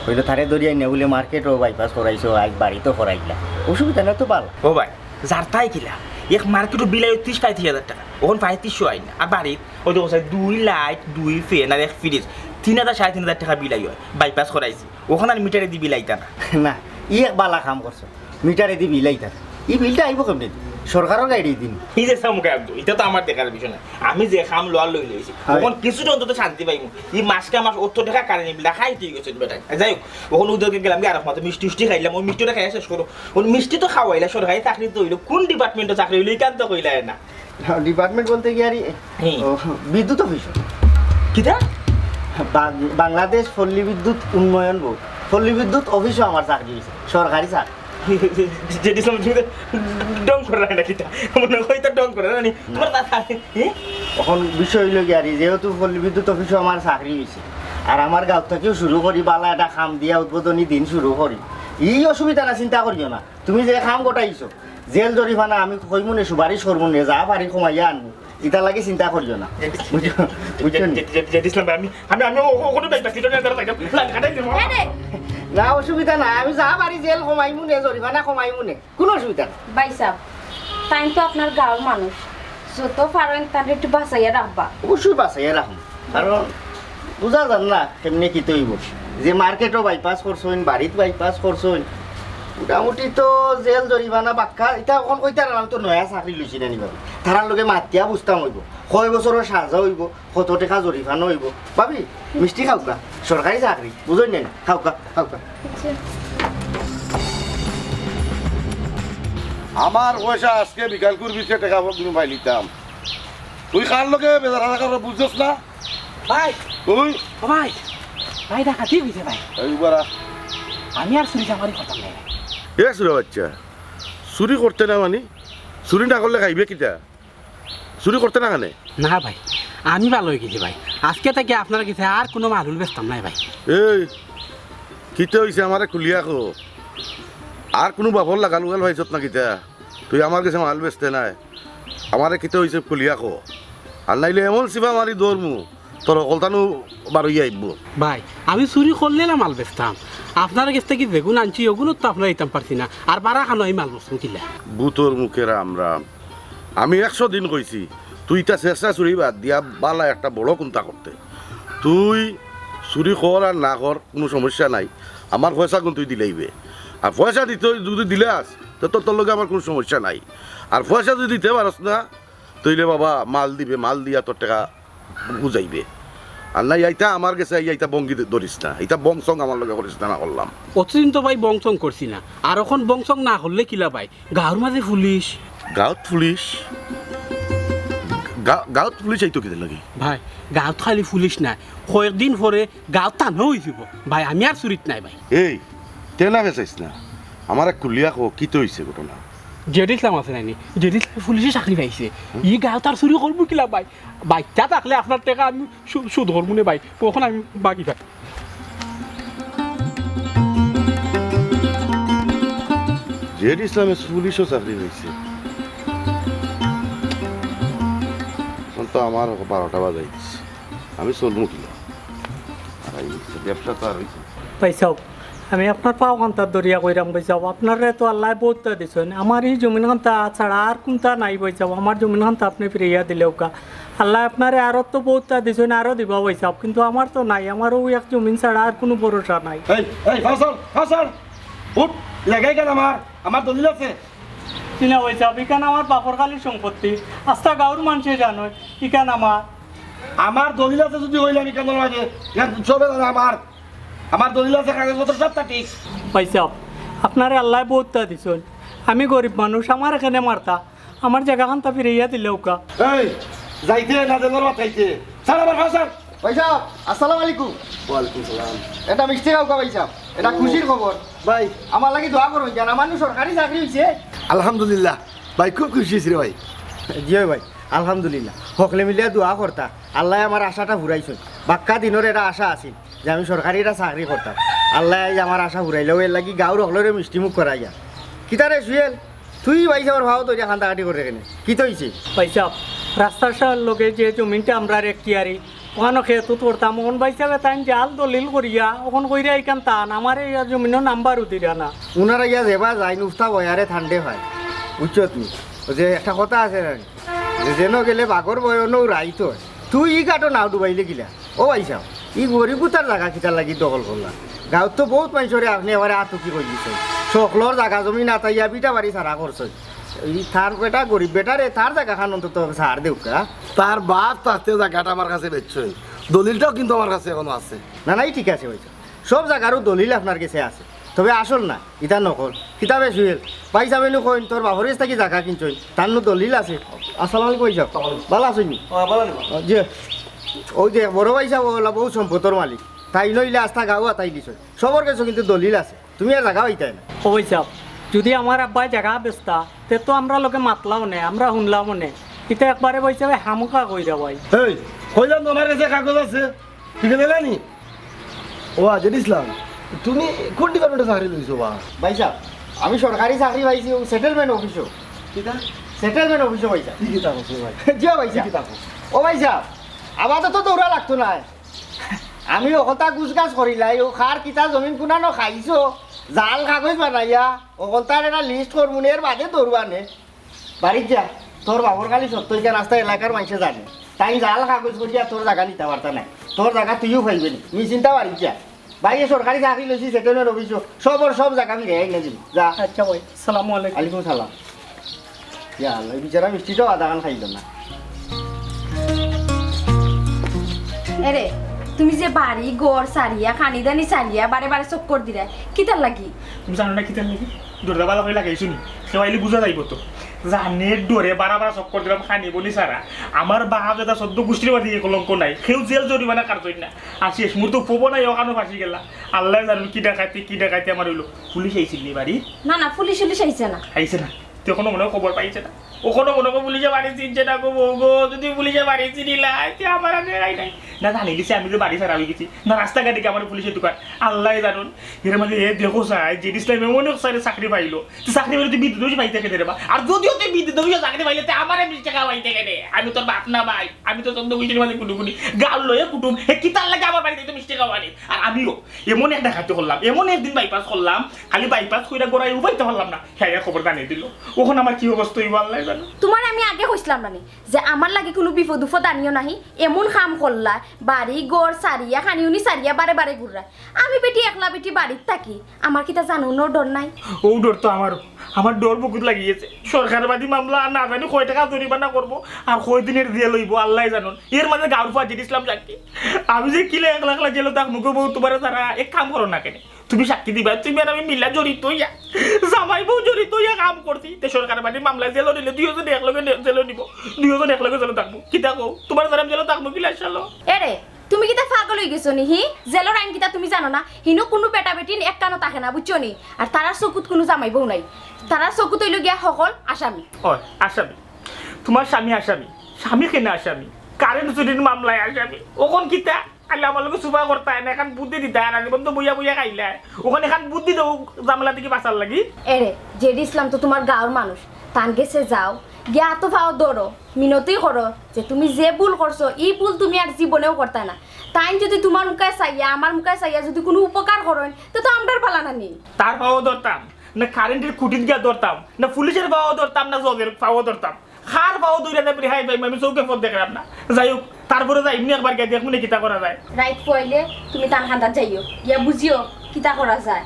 কইল, "তারে ধরিয়া আইনা বুলে মার্কেটও বাইপাস করাইছো, আজ বাড়িত করাইলা।" অসুবিধা না তো ভালা। ও ভাই, যার তাই কিলা? এক মার্কেটও বিল আইলো ত্রিশ পঁয়ত্রিশ হাজার টাকা। অখন পঁয়ত্রিশশো আইন। আর বাড়িত, ওই দেখো স্যার, দুই লাইট, দুই ফ্যান আর এক ফ্রিজ। তিন হাজার, সাড়ে তিন হাজার টাকা বিল আইলো। বাইপাস করাইছি। অখন আর মিটারে দি বিল আইতা না। না, ই এক ভালা কাম করছো। মিটারে দি বিল আইতা না। ই বিলটা আইবো কেমনে? সরকারর গাড়ি দিন। এই যে সামুকে আব্দু, ইটা তো আমার দেখার বিষয় না। আমি যে কাম লওয়ার লই লইছি। হয়। অখন কিছুটা অন্তত শান্তি পাইমু। ই মাসকা মাস অত টাকা কারেন্ট বিল খাইতে গেছেন বেটা। যাই হোক, অখন ওদেরকে গেলাম গিয়া আরক মাত্র মিষ্টি উষ্টি খাইলাম। ওই মিষ্টিটা খাইয়া শেষ করো। ওই মিষ্টি তো খাওয়াইলা, সরকারি চাকরি তো হইলো। কোন ডিপার্টমেন্টে চাকরি হইলো, ইখান তো কইলা না। ডিপার্টমেন্ট বলতে কি আর ই-, হুম। ও, বিদ্যুৎ অফিস। কিতা? বাং-, বাংলাদেশ পল্লী বিদ্যুৎ উন্নয়ন বোর্ড। পল্লী বিদ্যুৎ অফিসও আমার চাকরি হইছে, সরকারি চাকরি। জেড ইসলাম, তুমি তো ঢং করো না কিতা? মনে হয় তো ঢং করো না নি? না। তোমার দাদা, হুম? অখন বিষয় হইলো কি আর ই, যেহেতু পল্লী বিদ্যুৎ অফিসও আমার চাকরি হইছে, আর আমার গাঁও থাকিও শুরু করি, বালা একটা কাম দিয়া উদ্বোধনী দিন শুরু করি, ই অসুবিধা না, চিন্তা করিও না। তুমি যে কাম গোটাইছো, জেল জরিমানা আমি কইমু নে, সুপারিশ করমু নে, যা পারি কমাইয়া আনমু, ইতার লাগি চিন্তা করিও না। বুঝছো? বুঝছো নি? জেড, জেড, জেড ইসলাম ভাই, আমি, আমি, আমি ও, ও, কোনো ব্যাপার, কিছু না, দাঁড়াও, দাঁড়াও, দাঁড়াও, দাঁড়াও, দাঁড়াও। এ রে! না, অসুবিধা না, আমি যা পারি জেল কমাইমু নে, জরিমানা কমাইমু নে, কোনো অসুবিধা না। ভাই সাহেব, তাইন তো আপনার গাঁওর মানুষ, যত পারইন তানরে একটু বাঁচাইয়া রাখবা। অবশ্যই বাঁচাইয়া রাখমু। কারণ বুঝা যার না কেমনে কিতা অইবো। যে মার্কেটও বাইপাস করছইন, বাড়িত বাইপাস করছইন, মোটামুটি তো জেল জরিমানা বাক্কা, ইতা অখন কইতারা না, আমি তো নয়া চাকরি লইছি না নি বাবা। তারার লগে মাতিয়া বুঝতাম অইবো, কয় বছরর সাজা অইবো, কত টেকা জরিফানা অইবো। ভাবি, মিষ্টি খাউক্কা, সরকারি চাকরি, বুঝইন নি? খাউক্কা, খাউক্কা। আমার পয়সা আজকে বিকালকুর ভিতরে টেকা তুমি পাইলিতাম। তুই কার লগে বেজার হাজার বুঝছস না? ভাই। তুই? ও ভাই, ভাই ডাকাতি অইছে ভাই। এই উবারা। আমি আর চুরি চামারি করতাম না। এ চুরা বাচ্চা, চুরি করতে না মানি? চুরি না করলে খাইবে কিতা? চুরি করতে না কেনে? না ভাই, আমি ভালা অইগেছি ভাই। আজকে থাকি আপনার গেছে আর কুনু মালুল বেচতাম নায় ভাই। এই, কিতা অইছে আমারে খুলিয়া ক। আর কুনু বাপর লাগাল উগাল পাইছত না কিতা? তুই আমার গেছে মাল বেচতে নায়। আমারে কিতা অইছে খুলিয়া ক। আর নাইলে এমন চিপা মারি ধরমু, তোর হকলতা নু বারইয়া আইবো। ভাই, আমি চুরি করলে না মাল বেচতাম? আপনার গেছ থাকি যেগুন আনছি, ওগুন তো আপনারে দিতাম পারছি না। আর বারা খানো আমি মাল বেচমু কিলা? ভূতর মুখে রাম রাম। আমি একশো দিন কইছি, তুই ইতা ছেছরা চুরি বাদ দিয়া ভালা একটা বড় কুন্তা করতে। তুই চুরি কর আর না কর, কুনু সমস্যা নাই। আমার পয়সাগুন তুই দিলাইবে। আর পয়সা দিতে, যুদি দিলাস, তে তোর, তোর লগে আমার কুনু সমস্যা নাই। আর পয়সা যুদি দিতে পারস না, তইলে বাবা মাল দিবে, মাল দিয়া তোর টেকা বুঝাইবে। আর নাই, ইতা আমার গেছে আইয়া ইতা ভঙ্গি ধরিস না, ইতা বং সং আমার লগে করিস না, না করলাম। অতদিন তো ভাই বং সং করছি না, আর অখন বং সং না করলে কিলা ভাই? গাঁওর মাঝে পুলিশ। গাঁওত পুলিশ? গা-, গাঁওত পুলিশ আইতো কিতার লাগি? ভাই, গাঁওত খালি পুলিশ নায়, কয়েকদিন পরে গাঁওত থানা অইযিবো। ভাই, আমি আর চুরিত নাই ভাই। এই, তেনা বেচাইস না, আমারে খুলিয়া ক, কিতা অইছে ঘটনা? জেড ইসলাম আছে নানি? জেড ইসলাম পুলিশে চাকরি পাইছে। ই গাঁওত আর চুরি করবো কিলা ভাই? বাইচ্চা থাকলে আপনার টেকা আমি সু-, সুদ করমু নে ভাই, অখন আমি বাকি ভাই। জেড ইসলামে পুলিশও চাকরি পাইছে। অখন তো আমার বারোটা বাজাই দিছে, আমি চলমু কিলা? আর এই ব্যবসা তো আর অইছে না। ভাইসাব, আমি আপনার পাও কান্তাত ধরিয়া কইরাম ভাইসাব, আপনারে তো আল্লায় বউততা দিছইন, আমার ই জমিন কান্তা ছাড়া আর কুন্তা নাই ভাইসাব, আমার জমিন কান্তা আপনে ফিরাইয়া দিলাউক্কা। আল্লায় আপনারে আরো তো বউততা দিছইন, আরো দিবা ভাইসাব, কিন্তু আমার তো নাই, আমার অউ এক জমিন ছাড়া আর কুনু ভরসা নাই। এই, এই, ফাসাল, ফাসাল, উঠ, লেগাই কেন আমার? আমার দলিল আছে। জি না ভাইসাব, ইখান আমার বাপর খালি সম্পত্তি, আস্তা গাঁওর মানষে জানইন, ইখান আমার। আমার দলিল আছে যুদি কইলাম ইখান আমার, ইখান সবে জানে আমার। আমার দলিল আছে, কাগজপত্র সবতা ঠিক। ভাইসাব, আপনারে আল্লায় বউততা দিছইন, আমি গরিব মানুষ, আমারে কেনে মারতা, আমার জাগা কান্তা ফিরাইয়া দিলাউক্কা। এই, যাইতে না দিলে মাতাইতে। স্যার, আমার ফাসাল। ভাইসাব, আসসালামু আলাইকুম। ওয়ালাইকুম সালাম। এটা মিষ্টি খাউক্কা ভাইসাব, এটা খুশির খবর। ভাই। আমার লাগি দোয়া করইন, জান, আমার নু সরকারি চাকরি অইছে। আলহামদুলিল্লাহ। ভাই, খুব খুশি অইছি রে ভাই। জি অয় ভাই, আলহামদুলিল্লাহ। হকলে মিলিয়া দোয়া করতা, আল্লায় আমার আশাটা ফুরাইছইন। বাক্কা দিনর এটা আশা আছিল যে আমি সরকারি এটা চাকরি করতাম, আল্লায় আইজ আমার আশা ফুরাইলা, এরলাগি গাঁওর হকলরে মিষ্টিমুখ করাইয়া। কিতা রে সুয়েল, তুই ভাইসাবর পাও ধরিয়া কান্দাকাটি কররে কেনে? কিতা অইছে? ভাইসাব, রাস্তার লগে যে জমিনটা আমরার এখতিয়ারি, অখানো খেত উত করতাম, অখন ভাইসাবে তাইন জাল দলিল করিয়া, অখন কইরা ইখান তান, আমারে ইয়া জমিনর নাম্বারও দিরা না। উনারা ইয়া যেবা যাইন, উস্তা বয়ারে ঠান্ডে হয়, বুঝছত নি? অউ যে একটা কথা আছে না, যে যেন গেলে বাঘর ভয়, অনউ রাইত হয়। তুই ই ঘাটো নাও ডুবাইলে কিলা? ও ভাইসাব, ই গরিব গুতার জাগা কিতার লাগি দখল করলা? গাঁওত তো বউত মানষরে আপনে আমারে আতুকি কই দিছইন, হকলর জাগা জমিন আতাইয়া ভিটা বাড়ি ছাড়া করছইন। ই তার বেটা গরিব বেটারে, তার জাগাখান অন্তত ছাড় দেউক্কা। তার বাপ থাকতে জাগাটা আমার কাছে বেচছইন, দলিলটাও কিন্তু আমার কাছে এখনো আছে। না, না, ই ঠিক আছে ভাইসাব, সব জাগারউ দলিল আপনার গেছে আছে, তবে আসল না, ইটা নকল। কিতা বে সুয়েল, ভাইসাবে নু কইন তোর বাপর গেছ থাকি জাগা কিনছইন, তার নু দলিল আছে। আসসালামু আলাইকুম ভাইসাব, ভালা আছইন নি? জি, অউ যে বড় ভাইসাব অলা বউত সম্পদর মালিক, তাইন অইলে আস্তা গাঁও আতাই দিছইন, সবর গেছে কিন্তু দলিল আছে। তুমি আর জাগা পাইতায় না। ও ভাইসাব, যুদি আমার আব্বায় জাগা বেচতা, তে তো আমরার লগে মাতলাও নে, আমরা হুনলামও নে। ইতা একবারে ভাইসাবে হামুকা কইরা ভাই। এই, কইলাম তো আমার গেছে কাগজ আছে, ঠিক আছে না নি? ও আজেদ ইসলাম, তুমি কোন ডিপার্টমেন্টে চাকরি লইছো বা? ভাইসাব, আমি সরকারি চাকরি পাইছি, অউ সেটেলমেন্ট অফিসো। কিতা? সেটেলমেন্ট অফিসো ভাইসাব। ই কিতা কইছো ভাই? জি ভাইসাব। ই কিতা কইছো? ও ভাইসাব, আপাতত দৌড়া লাগতো নায়। আমি অকলতা গুছগাছ করিলাই, অউ কার কিতা জমিন কুনানো খাইছো, জাল কাগজ বানাইয়া, অকলতার একটা লিস্ট করমু নে, এর বাদে দৌড়বানে। বাড়িত যা, তোর বাপর খালি সত্য ইখান আস্তা এলাকার মানষে জানে। তাইন জাল কাগজ করিয়া তোর জাগা নিতা পারতা নায়, তোর জাগা তুইও পাইবে নি, নিশ্চিন্তা বাড়িত যা। ভাইয়ে সরকারি চাকরি লইছি, সেটেলমেন্ট অফিসো, সবর সব জাগা ফিরাইয়া আইনা দিমু। যা। আচ্ছা ভাই, আসসালামু আলাইকুম। ওয়ালাইকুম সালাম। ইয়া আল্লাহ, এই বিচারা মিষ্টিটাও আধা খান খাইল না। এরে, তুমি যে বাড়ি ঘর সারিয়া, খানি দানি সারিয়া, বারে বারে চক্কর দিরা, কিতার লাগি? তুমি জানো না কিতার লাগি? দরজা বালা করি লাগাইছো নি? কেউ আইলে বুঝা যাইব তো। জানের ডরে বারা বারা চক্কর দিলাম খানি বনি সারা। আমার বাপ দাদা চোদ্দ গোষ্ঠীর বাদে এই কলঙ্ক নাই। কেউ জেল জরিমানা কাটছইন না। আর শেষ মুহূর্তে উপব নাই, ওখানে ফাঁসি গেলা। আল্লাহ জানুন কি ডাকাইতে, কি ডাকাইতে আমার হইলো। পুলিশ আইছিল নি বাড়ি? না, না, পুলিশ উলিশ আইছে না। আইছে না? তুই এখনো মনে হয় খবর পাইছে না। ওখানে মনে হয় পুলিশে বাড়ি চিনছে না গো বউ গো। যদি পুলিশে বাড়ি চিনিলাই, তে আমার আর রেহাই নাই। না জানিলিছে আমি তো বাড়ি ছাড়া হয়ে গেছি। না রাস্তাঘাটে কি আমার পুলিশে দোকান। আল্লাহ জানুন। এর মাঝে এ দেখো চাই, জেড ইসলাম এমন এক সাইডে চাকরি পাইলো। তুই চাকরি পাইলে তুই বিদ্যুৎ অফিসে পাইতে কেনে রে বা? আর যদিও তুই বিদ্যুৎ অফিসে চাকরি পাইলে, তে আমারে বিশ টাকা পাইতে কেনে? আমি তোর বাপ না ভাই, আমি তো চন্দ্র বৈশালীর মাঝে কুটুকুটি। গাল লয়ে কুটুম, হে কিতার লাগে আমার বাড়িতে তো বিশ টাকা পানি? আর আমিও এমন এক ডাকাতি করলাম, এমন একদিন বাইপাস করলাম, খালি বাইপাস কইরা গোড়ায় উবাইতে পারলাম না। হ্যাঁ, খবর জানিয়ে দিল। ওখানে আমার কি অবস্থা হইব আল্লাহ জানো। তোমার আমি আগে কইছিলাম না নি যে আমার লাগি কোনো বিপদ উপদ আনিও নাহি, এমন কাম করলা, বাড়ি ঘর সারিয়া, খানিউনি সারিয়া বারে বারে ঘুররা। আমি বেটি একলা বেটি বাড়িত থাকি, আমার কিতা জানো না ডর নাই? ও ডর তো আমারও, আমার ডর বুকুত লাগি গেছে। সরকার বাদী মামলা আর না জানি কয় টাকা জরিমানা করবো, আর কয় দিনের জেল হইব আল্লাহ জানন। এর মাঝে গাঁওর ফুয়া জেড ইসলাম সাক্ষী। আমি যে কিলা একলা একলা জেলো থাকমু গো বউ, তোমার তারা এক কাম করো না কেনে, তুমি সাক্ষী দিবা, তুমি আর আমি মিলা জড়িত হইয়া, জামাই বউ জড়িত হইয়া কাম করছি। তে সরকার বাদী মামলা জেলো নিলে দুইজন একলগে নে-, জেলো নিব, দুইজন একলগে জেলো থাকবো। কিতা কও, তোমার তারা আমি জেলো থাকবো কিলা শালো? এরে, তুমি কিতা পাগল হয়ে গেছো নি? হি, জেলর আইন কিতা তুমি জানো না? হিনো কোনো বেটা বেটিন এক কানো থাকে না, বুঝছো নি? আর তারার চকুত কোনো জামাই বউ নাই, তারার চকুত হইল গিয়া হকল আসামি। ওই আসামি, তোমার স্বামী আসামি? স্বামী কেনে আসামি? কারেন্ট চুরির মামলায় আসামি। ওখান কিতা? আল্লাহ আমার লগে সুবা করতায় না, এখন বুদ্ধি দিতায়, আর জীবন তো বইয়া বইয়া খাইলায়। ওখানে এখন বুদ্ধি দেও, ঝামেলা থেকে বাঁচার লাগি। এরে, জেডি ইসলাম তো তোমার গাঁওর মানুষ, তান গেছে যাও, গিয়া তো পাও ধরো, মিনতি করো যে তুমি যে ভুল করছো, ই ভুল তুমি আর জীবনেও করতা না। তাইন যদি তোমার মুখে চাইয়া, আমার মুখে চাইয়া যদি কোনো উপকার করইন, তো তো আমরার ভালা না নি। তার পাও ধরতাম, না কারেন্টের খুঁটিত গিয়া ধরতাম, না পুলিশের পাও ধরতাম, না জজের পাও ধরতাম। কার পাও ধরে না, হাই ভাই, আমি চোখে পথ দেখলাম না। যাই হোক, তারপরে যাই এমনি একবার গিয়া দেখমু নি কিতা করা যায়। রাইত পয়লে তুমি তান খান্দাত যাইও, গিয়া বুঝিও কিতা করা যায়।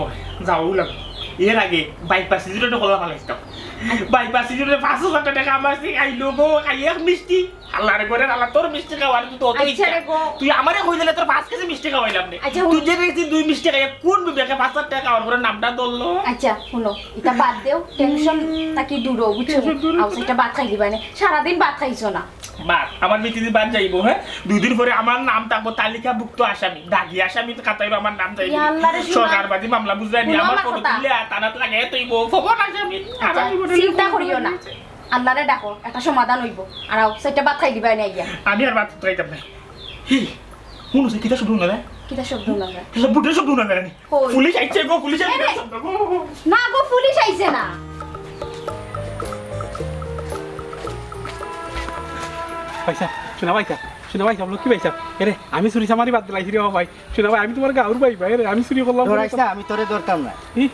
ওই, যাও লাগবো। এর আগে বাইপাস সিজুরে কলা ফালাইতাম। বাইপাস সিজুরে পাঁচ হাজার টাকা আমার থেকে আইলো গো, খাই এক মিষ্টি। আল্লাহ রে, করে আল্লাহ, তোর মিষ্টি খাওয়ার তুই তো অত আচ্ছা ইচ্ছা। রে গো। তুই আমারে কই দিলে তোর পাঁচ কেজি মিষ্টি খাওয়াইলাম রে। আচ্ছা, তুই হুন। যে দেখছি দুই মিষ্টি খাইয়া কোন বিবেকে পাঁচ হাজার টাকা খাওয়ার পরে নামটা ধরলো? আচ্ছা, হুনো, এটা বাদ দেও, টেনশন থাকি দূর হও, বুঝছো? টেনশন দূর হও। আও, এটা ভাত খাই দিবা নে, সারাদিন ভাত খাইছো না। ভাত, আমার ভিতরে ভাত যাইবো, হ্যাঁ? দুই দিন পরে আমার নাম থাকবো তালিকাভুক্ত আসামি, দাগি আসামি তো খাতাইবো আমার নাম যাইবো। ইয়া আল্লাহ রে, শোনা। সরকার বাদী মামলা বুঝলাই নি, হুনো আমার আমার ফটো কথা। তুলে আর তারা লাগে তুইবো, ফবন আসামি। আচ্ছা, আমার জীবনে চিন্তা কোনো করিও না। আল্লাহরে ডাকো, একটা সমাধান হইবো। আর আও, সেটা ভাত খাই দিবা নে আইয়া। আমি আর ভাত খাইতাম না। হি, হুনো সে কিতা শব্দ না যায়? কিতা শব্দ না যায়? এটা বুটের শব্দ না যায় নি? কই? পুলিশ আইছে গো, পুলিশ আইছে এরে! শব্দ গো। না গো, পুলিশ আইছে না। পয়সা, শোনা পয়সা, শোনা পয়সা, লক্ষ্মী পয়সা। এরে, আমি চুরি চামারি বাদ দিলাইছি রে বাবা ভাই। শোনা ভাই, আমি তোমার গাঁওর ভাই ভাই, এরে, আমি চুরি করলাম না। ডরাইস না, আমি তোরে ধরতাম না। হি?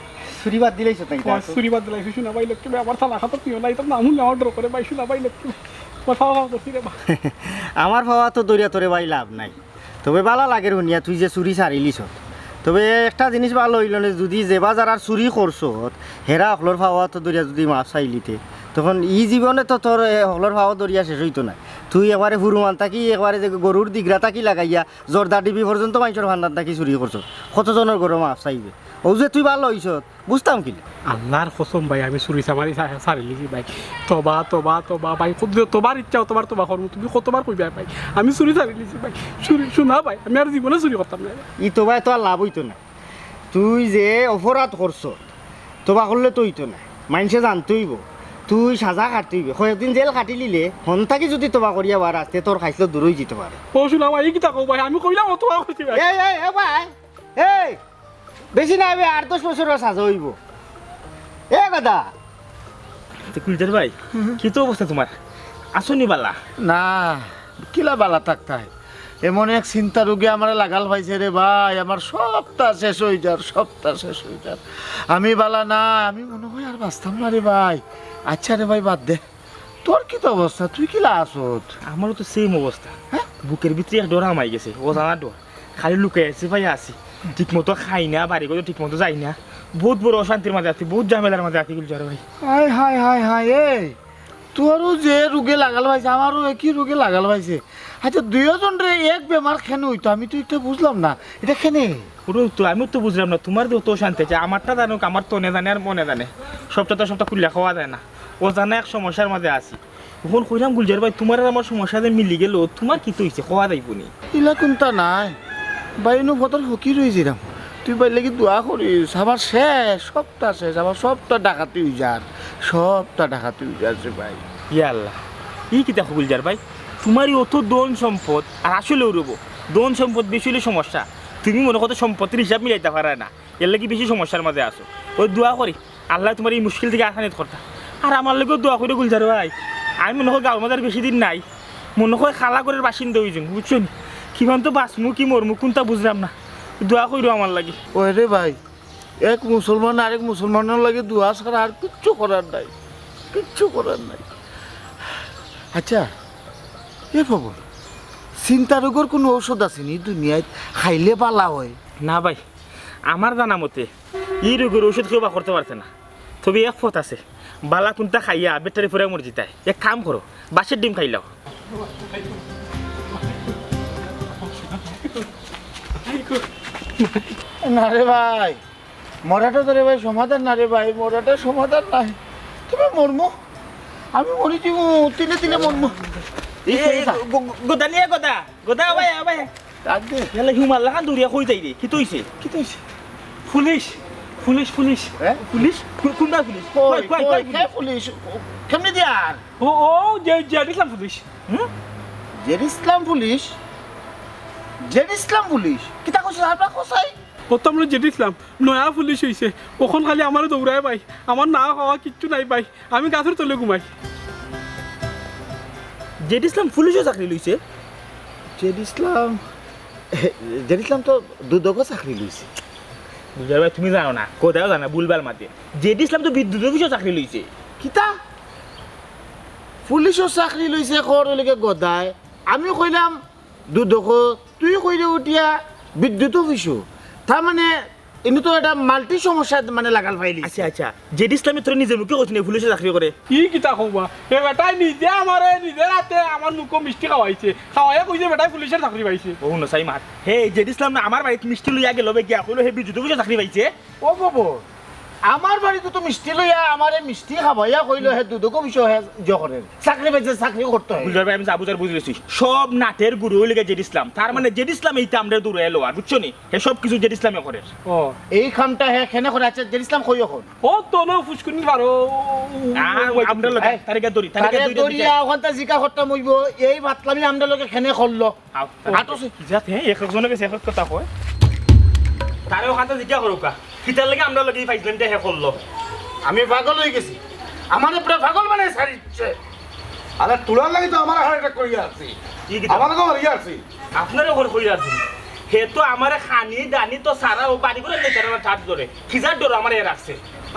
চুরি বাদ দিলাইছো তাই ও, না? চুরি বাদ দিলাইছি, শোনা ভাই, লক্ষ্মী ভাই, আমার থানা খাতা নিও না, এটা নাম হুনলে আমার ডর করে ভাই, শোনা ভাই, লক্ষ্মী ভাই। আমার খাওয়া খাওয়া করছি রে ভাই। আমার খাওয়া তো দরিয়া তোরে ভাই লাভ নাই। তবে বালা লাগের হুনিয়া তুই যে চুরি ছাড়িলিছ। তবে একটা জিনিস ভালা অইলো নে, যদি যেবা যারার চুরি করছত, হেরা হকলর পাওয়াত ধরিয়া যদি মাফ চাইলিতে, তখন ই জীবনে তো তোর এ হকলর পাওয়াত ধরিয়া শেষ অইতো নায়। তুই একবারে হুরুমান থাকি একবারে যে গরুর দিগরা থাকি লাগাইয়া জর্দা ডিবি পর্যন্ত মানষর ফান্দাত থাকি চুরি করছত। কতজনর ঘরো মাফ চাইবে? অউ যে তুই ভালা অইছত, বুঝতাম কিলা? আল্লার কসম ভাই, আমি চুরি চামারি ছা-, ছাড়িলিছি ভাই। তবা, তবা, তবা ভাই, খুদ তবার ইচ্ছা, তবার তবা করমু। তুমি কতবার কইবায় ভাই? আমি চুরি ছাড়িলিছি ভাই। চুরি, শোনা ভাই, আমি আর জীবনে চুরি করতাম নায় ভাই। ই তবায় তো আর লাভ অইতো নায়। তুই যে অপরাধ করছত, তবা করলে তো অইতো নায়। মানষে জানতে অইবো। তুই সাজা খাটতে অইবে। কয়েকদিন জেল খাটিলিলে, হন থাকি যদি তবা করিয়া বারাস, তে তোর খাইছলত দূর অইযিতো পারে। ও শোনা ভাই, ই কিতা কও ভাই? আমি কইলাম ও তবা করছি ভাই। এই, এই, এ ভাই, এই, বেশি না অইবে, আট দশ বছরর সাজা অইবো। এ কথা। তো কুলজার ভাই, হুম। কিতা অবস্থা তোমার? আছো নি বালা? না, কিলা বালা থাকতায়? এমন এক চিন্তা রোগে আমারে লাগাল পাইছে রে ভাই, আমার সবটা শেষ অই যার, সবটা শেষ অই যার। আমি বালা না, আমি মনে হয় আর বাঁচতাম না রে ভাই। আচ্ছা রে ভাই, বাদ দে। তোর কিতা অবস্থা? তুই কিলা আছত? আমারও তো same অবস্থা। হ্যাঁ? বুকের ভিতরে এক ডর হামাই গেছে, অজানা ডর। খালি লুকাইয়া আছি, ভাই আছি। ঠিক মতো খাই না, বাড়ি ঘরো ঠিক মতো যাই না। বউত বড় অশান্তির মাঝে আছি, বউত ঝামেলার মাঝে আছি গুলজার ভাই। হায় হায় হায় হায়, এই তোরও যে রোগে লাগাল পাইছে, আমারও একই রোগে লাগাল পাইছে। আচ্ছা, দুইওজনরে এক বেমার কেনে অইতো, আমি তো ইটা বুঝলাম না, ইটা কেনে? ওরে তো, আমিও তো বুঝলাম না, তুমার যে অত অশান্তি আছে, আমারটা জানুক, আমার তনে জানে আর মনে জানে, সবটা তো সবটা খুলিয়া কওয়া যায় না। অজানা এক সমস্যার মাঝে আছি। অখন কইরাম গুলজার ভাই, তুমার আর আমার সমস্যা যে মিলি গেল, তুমার কিতা অইছে, কওয়া যাইবো নি? ইলা কুন্তা নাই ভাই, ইনো পথর ফকির অইযিরাম। তুই ভাইর লাগি দোয়া করিস, আমার শেষ, সবটা শেষ, আমার সবটা ডাকাতি অইযার, সবটা ডাকাতি অইযার রে ভাই। ইয়া আল্লাহ, ই কিতা কও গুলজার ভাই, তুমার ই অত ধন সম্পদ, আর আসলেও রইবো, ধন সম্পদ বেশি অইলে সমস্যা, তুমি মনে করো সম্পত্তির হিসাব মিলাইতা পাররায় না, এর লাগি বেশি সমস্যার মাঝে আছো। অউ দোয়া করি, আল্লায় তুমার ই মুশকিল থাকি আসানিত করতা। আর আমার লাগিও দোয়া করিও গুলজার ভাই, আমি মনে করি গাঁওর মাঝে আর বেশি দিন নাই, মনে করি কালা ঘরর বাসিন্দা অইযিমু, বুঝছো নি? কিমান তো বাঁচমু কি মরমু কুন্তা বুঝরাম না, দোয়া করিও আমার লাগি। ওরে ভাই, এক মুসলমান আরেক মুসলমানর লাগি দোয়া ছাড়া আর কিচ্ছু করার নাই, কিচ্ছু করার নাই। আচ্ছা, এ বাবা, চিন্তা রোগর কুনু ঔষধ আছে নি দুনিয়াত, খাইলে বালা অয়? না ভাই, আমার জানা মতে ই রোগর ঔষধ কেউ বার করতে পারছে না। তবে এক পথ আছে, বালা কুন্তা খাইয়া বেটারি ফুরাই মরি যিতায়। এক কাম করো, বাঁশর ডিম খাইলাও। না রে ভাই, মরাটা তো রে ভাই সমাধান না রে ভাই, মরাটা সমাধান নায়। তুমি মরমু, আমি মরি যিমু, তিলে তিলে মরমু। এই এ, এ, গো-, গো-, গোদা নিয়ে গোদা, গোদা, ও ভাই, ও ভাই। ডাক দে। ইয়ালা হিউ মাল্লা খান দৌড়িয়া কই যাই রে? কিতা অইছে? কিতা অইছে? Police, police, police. হ্যাঁ? পুলিশ? কো-, কুনটা পুলিশ? কই, কই, কই, কই, কই কে পুলিশ? পুলিশ? কেমনে দিয়া আর? ও, ও, জে-, জেড ইসলাম পুলিশ। হুম? জেড ইসলাম পুলিশ? জেড ইসলাম পুলিশ? কিতা কইছস? আবার কও চাই? ও তো আমরা জেড ইসলাম, নয়া পুলিশ অইছে। অখন খালি আমারে দৌড়ায় ভাই। আমার না খাওয়া কিচ্ছু নাই ভাই। আমি গাছর তলে ঘুমাই। জেড ইসলাম পুলিশো চাকরি লইছে? জেড ইসলাম, জেড ইসলাম তো দুদকো চাকরি লইছে। বুঝার ভাই, তুমি জানো না, কোথাও জানো না, ভুলভাল মাতে। জেড ইসলাম তো বিদ্যুৎ অফিসো চাকরি লইছে। কিতা? পুলিশো চাকরি লইছে, কর অইলে গদায়। আমি কইলাম দুদকো, তুই কইরে উঠিয়া বিদ্যুৎ অফিসো। তার মানে ইনো তো একটা মাল্টি সমস্যা মানে লাগাল পাইলি। আচ্ছা, আচ্ছা, জেড ইসলামে তোরে নিজর মুখে কইছে নি পুলিশো চাকরি করে? ই কিতা কও বা? হে বেটায় নিজে আমারে, নিজর আতে আমার মুখো মিষ্টি খাওয়াইছে। খাওয়াইয়া কইছে বেটায় পুলিশর চাকরি পাইছে। ও হুনো সাইমার, হে জেড ইসলাম না আমার বাড়িত মিষ্টি লইয়া গেল বে গিয়া, কইলো হে বিদ্যুৎ অফিসো চাকরি পাইছে। ও বাবা, আমার বাড়িত তো মিষ্টি লইয়া আমারে মিষ্টি খাওয়াইয়া কইলো হে দুদকো অফিসো হে জকরের। চাকরি পাইছে, চাকরি করতে হয়। বুঝলে ভাই, আমি যা বুঝার বুঝি গেছি। সব নাটের গুরু অইলো গিয়া জেড ইসলাম। তার মানে জেড ইসলাম এইটা আমরা দূরে এলো আর, বুঝছো নি? হে সব কিছু জেড ইসলামে করে। ও, এই কামটা হে কেনে করে? আচ্ছা, জেড ইসলাম কই অখন? ও তো না ফুসকুনি পারো। আ, আমরা লগে, এই, তারে গিয়া ধরি, তারে তারে গিয়া ধরি, ধরিয়া ওখানটা জিকা করতাম অইবো, এই বাতলামি আমরা লগে কেনে করলো? আও, আটো সে। কি জাত, হে? এক একজনে গেছে এক এক কথা কয়। তারে ওখানটা জিকা করুকা। কিতার লাগি আমরা লগে এই ফাইজলামিটা হে করলো? আমি পাগল অই গেছি। আমারে পুরা পাগল বানাই ছাড়িছে। আরে তোরার লাগি তো আমার হার্ট অ্যাটাক করিয়া আছি। কি কিতা? আমার তো মারিয়া আছি। আপনারে ওখানে কইয়া আছি। হে তো আমারে খানি দানি তো সারা ও বাড়ি করে নিতে পারে না, ঠাট ধরে। কি জাত ডর আমারে রাখছে।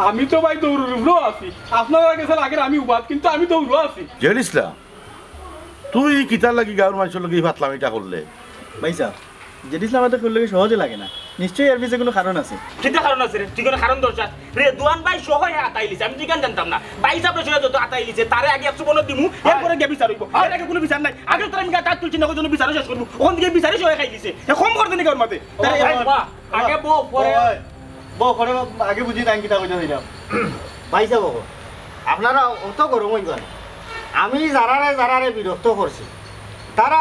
আমি তো ভাই দৌড়র উপরেও আছি। আপনারা গেছেন আগের আমি উবাদ, কিন্তু আমি দৌড়ও আছি। জেড ইসলাম, তুই কিতার লাগি গাঁওর মানষর লগে এই ফাতলামিটা করলে? ভাইসাব, জেড ইসলাম আতে করলে সহজে লাগে না, নিশ্চয়ই এর পিছে কুনু কারণ আছে। কিতা কারণ আছে রে? তুই কুনু কারণ দরকার? রেদওয়ান ভাই সহ হে আতাইলিছে, আমি ঠিকান জানতাম না। ভাইসাব রে সহ যত আতাইলিছে, তারে আগে একশো বনদ দিমু, এরপরে গিয়া বিচার অইবো। এর আগে কুনু বিচার নাই। আগে তোর আমি গা-, কাজ তুলছি না, ওই জন্য বিচারও শেষ করবো। ওখান থেকে বিচারও সহ খাইলিছে। হে কম করতে নাকি ওর মাঝে? তারে ও, এ- বাবা, আগে বউ, পরে ওই, বউ, পরে আগে বুঝি তাই কিতা কইতে চাইলাম। ভাইসাব, আপনারা অত গরম অইবা না। আমি যারারে যারারে বিরক্ত করছি, তারা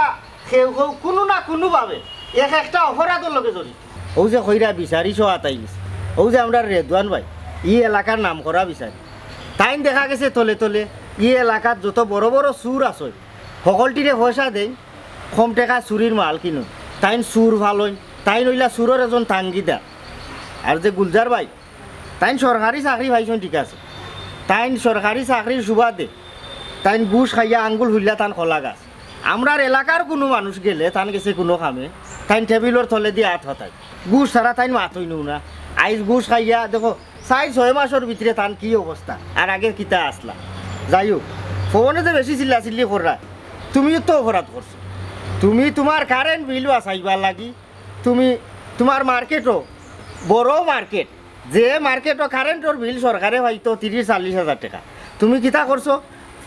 কেউ কেউ কুনু না কুনু ভাবে এক একটা অপরাধর লগে জড়িত। অউ যে কইরা বিচারি সহ আতাইলিছে, অউ যে আমরার রেদওয়ান ভাই, ই এলাকার নাম করা বিচারি। তাইন দেখা গেছে তলে তলে ই এলাকাত যত বড় বড় চুর আছে, হকলটিরে পয়সা দেইন, কম টেকায় চুরির মাল কিনইন। তাইন চুর ফালইন, তাইন অইলা চুরর একজন তাঙ্গিদার। আর যে গুলজার ভাই, তাইন সরকারি চাকরি পাইছইন ঠিক আছে, তাইন সরকারি চাকরির সুবাদে তাইন ঘুষ খাইয়া আঙ্গুল ফুললা তান কলা গাছ। আমরার এলাকার কুনু মানুষ গেলে তান গেছে কুনু কামে, তাইন টেবিলর তলেদি আত হতায়। ঘুষ ছাড়া তাইন মাতইনউ না। আইজ ঘুষ খাইয়া দেখো, চাইর ছয় মাসর ভিতরে তান কি অবস্থা, আর আগে কিতা আছলা। যাই হোক, ফোনে যে বেশি চিল্লাচিল্লি কররায়, তুমিও তো অপরাধ করছো। তুমি তুমার কারেন্ট বিল বাঁচাইবার লাগি তুমি তুমার মার্কেটো, বড় মার্কেট, যে মার্কেটো কারেন্টর বিল সরকারে পাইতো তিরিশ চাল্লিশ হাজার টেকা, তুমি কিতা করছো?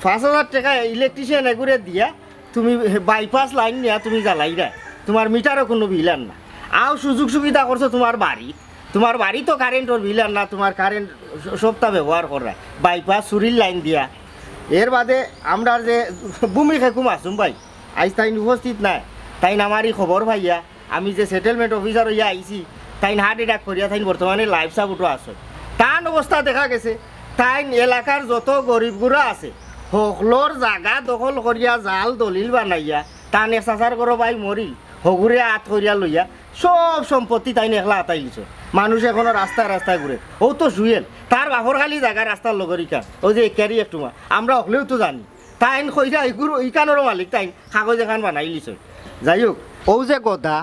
পাঁচ হাজার টেকা ইলেকট্রিশিয়ান এগুরে দিয়া তুমি বাইপাস লাইন নিয়া তুমি জ্বালাইরায়, তুমার মিটারো কুনু বিল আর না। আও সুযোগ সুবিধা করছো তুমার বাড়ি, তুমার বাড়ি তো কারেন্টর বিল আর না, তুমার কারেন্ট স-, সবতা ব্যবহার কররায়, বাইপাস চুরির লাইন দিয়া। এর বাদে আমরার যে ভূমি খেকু মাসুম ভাই, আইজ তাইন উপস্থিত নাই, তাইন আমারই খবর পাইয়া আমি যে সেটেলমেন্ট অফিসার অইয়া আইছি, তাইন হার্ট অ্যাটাক করিয়া তাইন বর্তমানে লাইফ সাপোর্টো আছইন। তান অবস্থা দেখা গেছে, তাইন এলাকার যত গরিব গুড়া আছে, হকলর জাগা দখল করিয়া জাল দলিল বানাইয়া, তান এক চাচার ঘরো ভাই মরিল, হগুরে আত করিয়া লইয়া সব সম্পত্তি তাইন একলা আতাই লিছইন। মানুষ এখনো রাস্তায় রাস্তায় ঘুরে, অউ তো জুয়েল, তার বাপর খালি জাগা রাস্তার লগর ইখান, অউ যে এক্কারি একটুমা, আমরা হকলেউ তো জানি। তাইন কইরা ইগুর, ইখানরও মালিক তাইন কাগজ এখান বানাই লিছইন। যাই হোক, অউ যে গদা,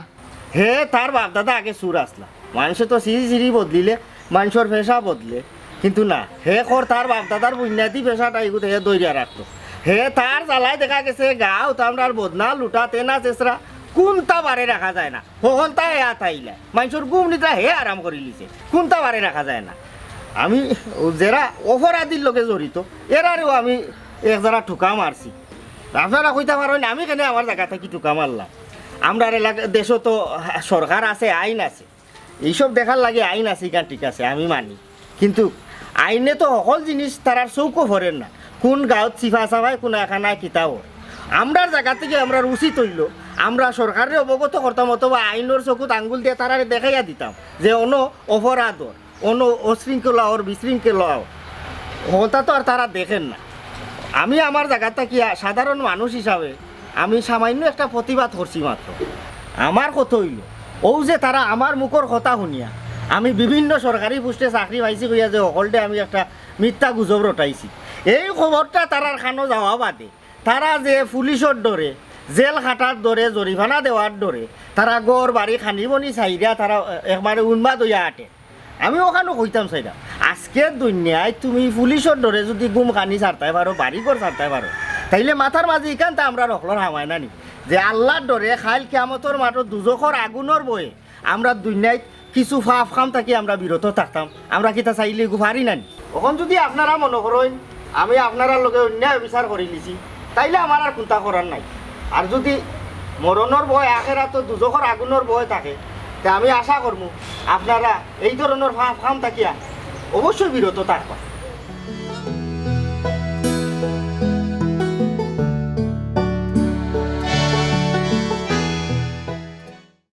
হে তার বাপ দাদা আগে চুর আছলা। মানষে তো সিরি সিরি বদলিলে, মানষর পেশা বদলে, কিন্তু না, হে কর তার বাপ দাদার বুনিয়াদি পেশাটা ইগুত হে ধরিয়া রাখতো। হে তার জ্বালায় দেখা গেছে গাঁওত আমরার বদনা, লুটা, তেনা, চেচরা, কুনটা বারে রাখা যায় না। হকলতা হে আতাইলা, মানষর ঘুম নিদ্রা হে আরাম করিলিছে, কুনটা বারে রাখা যায় না। আমি যেরা অপরাধীর লগে জড়িত, এরারেও আমি এক জারা ঠুকা মারছি। আপনারা কইতা পারইন, আমি কেনে আমার জাগা থাকি ঠুকা মারলাম? আমরার এলাকা, দেশো তো সরকার আছে, আইন আছে, এইসব দেখার লাগি আইন আছে, ইখান ঠিক আছে, আমি মানি। কিন্তু আইনে তো হকল জিনিস তারার চউখো পড়ের না, কুন গাঁওত চিফা চাফায়, কুন এখানায় কিতা অর। আমরার জাগা থাকি আমরার উচিত অইলো, আমরা সরকাররে অবগত করতাম অথবা আইনর চকুত আঙ্গুল দিয়া তারারে দেখাইয়া দিতাম যে অনো অপরাধ অর, অনো অশৃঙ্খলা অর, বিশৃঙ্খলা অর। হকলতা তো আর তারা দেখের না। আমি আমার জাগা থাকিয়া সাধারণ মানুষ হিসাবে আমি সামান্য একটা প্রতিবাদ করছি মাত্র। আমার কথা অইলো, অউ যে তারা আমার মুখর কথা হুনিয়া, আমি বিভিন্ন সরকারি পোস্টে চাকরি পাইছি কইয়া যে হকলরে আমি একটা মিথ্যা গুজব রটাইছি, এই খবরটা তারার কানো যাওয়া বাদে তারা যে পুলিশর ডরে, জেল খাটার ডরে, জরিমানা দেওয়ার ডরে, তারা ঘর বাড়ি খানি বনি ছাড়িয়া তারা একবারে উন্মাদ অইয়া আটে। আমি অখানও কইতাম চাইরাম, আজকের দুনিয়াত তুমি পুলিশর ডরে যুদি ঘুম খানি ছাড়তায় পারো, বাড়ি ঘর ছাড়তায় পারো, তাইলে মাথার মাঝে ইখানতা আমরার হকলর হামায় না নি? যে আল্লার ডরে কাইল কিয়ামতর মাঠো দুজখর আগুনর ভয়ে আমরা দুনিয়াত কিছু পাপ কাম থাকি আমরা বিরত থাকতাম, আমরা কিতা চাইলে ইগু পারি না নি? অখন যুদি আপনারা মনো করইন আমি আপনারার লগে অন্যায় বিচার করিলিছি, তাইলে আমার আর কুনতা করার নাই। আর যুদি মরণর ভয়, আখেরাতো দুজখর আগুনর ভয় থাকে, তে আমি আশা করমু আপনারা এই ধরনর পাপ কাম থাকিয়া অবশ্যই বিরত থাকবা।